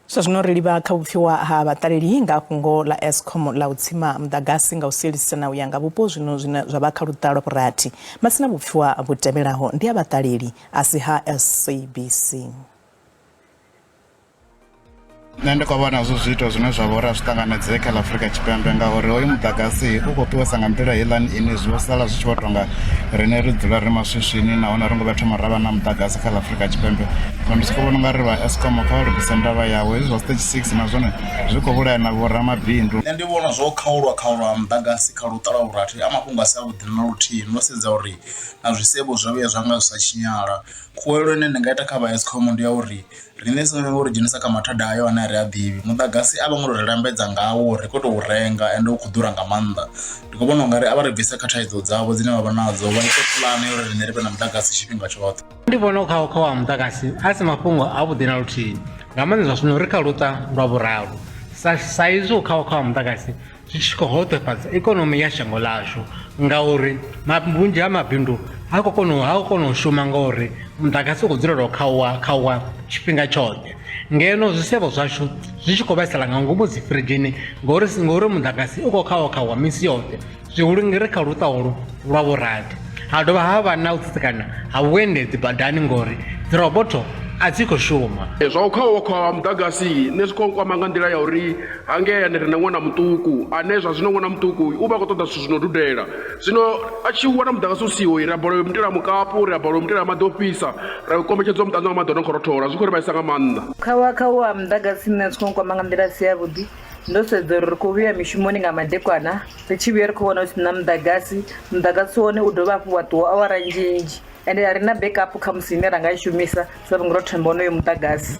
Zwa zwino ri livha kha vhupfiwa ha vhaṱaleli nga fhungo ḽa Eskom ḽa u tsima muḓagasi nga u sielisana u ya nga vhupo zwino zwine zwa vha kha luṱa lwa vhurathi. Masina vhupfiwa vhu tevhelaho ndi a vhaṱaleli a si ha SABC. Nṋe ndi khou vhona zwi zwiito zwine zwa vha uri a zwi ṱanganedzei kha ḽa Afrika Tshipembe ngauri hoyu muḓagasi u khou ṱuwesa nga nḓila heiḽani ine zwi vho sala zwi tshi vho tonga riṋe ri dzula ri maswiswini nahone a ri ngo vhuya thoma ra vha na muḓagasi kha ḽa Afrika Tshipembe. Zwino ndi soko vhona ungari vha Eskom kha vha lugise ndavha yavho hezwi zwa stage 6 na zwone zwi khou vhulaya na vhoramabindu. Nṋe ndi vhona zwo khaulwa khaulwa ha muḓagasi kha luṱa lwa vhurathi a mafhungo a si avhuḓi na luthihi ndo sedza uri na zwisevho zwa vhuya zwa nga zwi sa tshinyala. Khuwelelo ine nda nga ita kha vha Eskom ndi ya uri riṋe si ngo ri dzhenisa kha mathada ayo ane a ri a ḓivhi muḓagasi a vho ngo ri lambedza ngawo ri kho tou renga ende u khou ḓura nga maanḓa ndi khou vhona ungari a vha ri bvise kha thaidzo dzavho dzine vha vha nadzo vha ite pulane uri riṋe ri vhe na muḓagasi tshifhinga tshoṱhe. Ndi vhona u khauwa ha muḓagasi a si mafhungo a vhuḓi na luthihi nga maanḓa zwa zwino ri kha luṱa lwa vhuraru sa sa izwi u khauwa ha muḓagasi zwi tshi khou hoṱefhadza ikonomi ya shango ḽashu ngauri vhunzhi ha mabindu ha khou kona ha khou kona u shuma ngori muḓagasi u khou dzulela u khauwa khauwa tshifhinga tshoṱhe ngeno zwisevho zwashu zwi tshi khou vhaisala nga ngomu dzi firidzhini ngori ngori muḓagasi u khou khauwa khauwa misi yoṱhe zwihulu ri kha luṱa holu lwa vhurathi ha dovha ha vha na u tsitsikana ha vhuendedzi badani ngori dzirobotho a dzi khou shuma. Zwa u khauwa khauwa ha muḓagasi nṋe zwi khou nkwama nga nḓila ya uri hangei hayani ri na ṅwana muṱuku ane zwa zwino ṅwana muṱuku u vha a khou ṱoḓa zwithu zwi no dudela zwino a tshi wana muḓagasi u siho ri a balelwa u mutela mukapu ri a balelwa u mutela maḓi ofhisa ra kombetshedzwa u muṱanzwa nga maḓi o no khou rothola zwi khou ri vhaisa nga maanḓa. Khauwa khauwa ha muḓagasi nṋe zwi khou nkwama nga nḓila i si yavhuḓi ndo sedza uri ri khou vhuya mishumoni nga madekwana ri tshi vhuya ri khou wana hu si na muḓagasi muḓagasi wone u dovha hafhu wa ṱuwa awara nnzhi nnzhi ende a ri na backup khamusi ine ra nga i shumisa sa vhunga ro themba honoyo muḓagasi.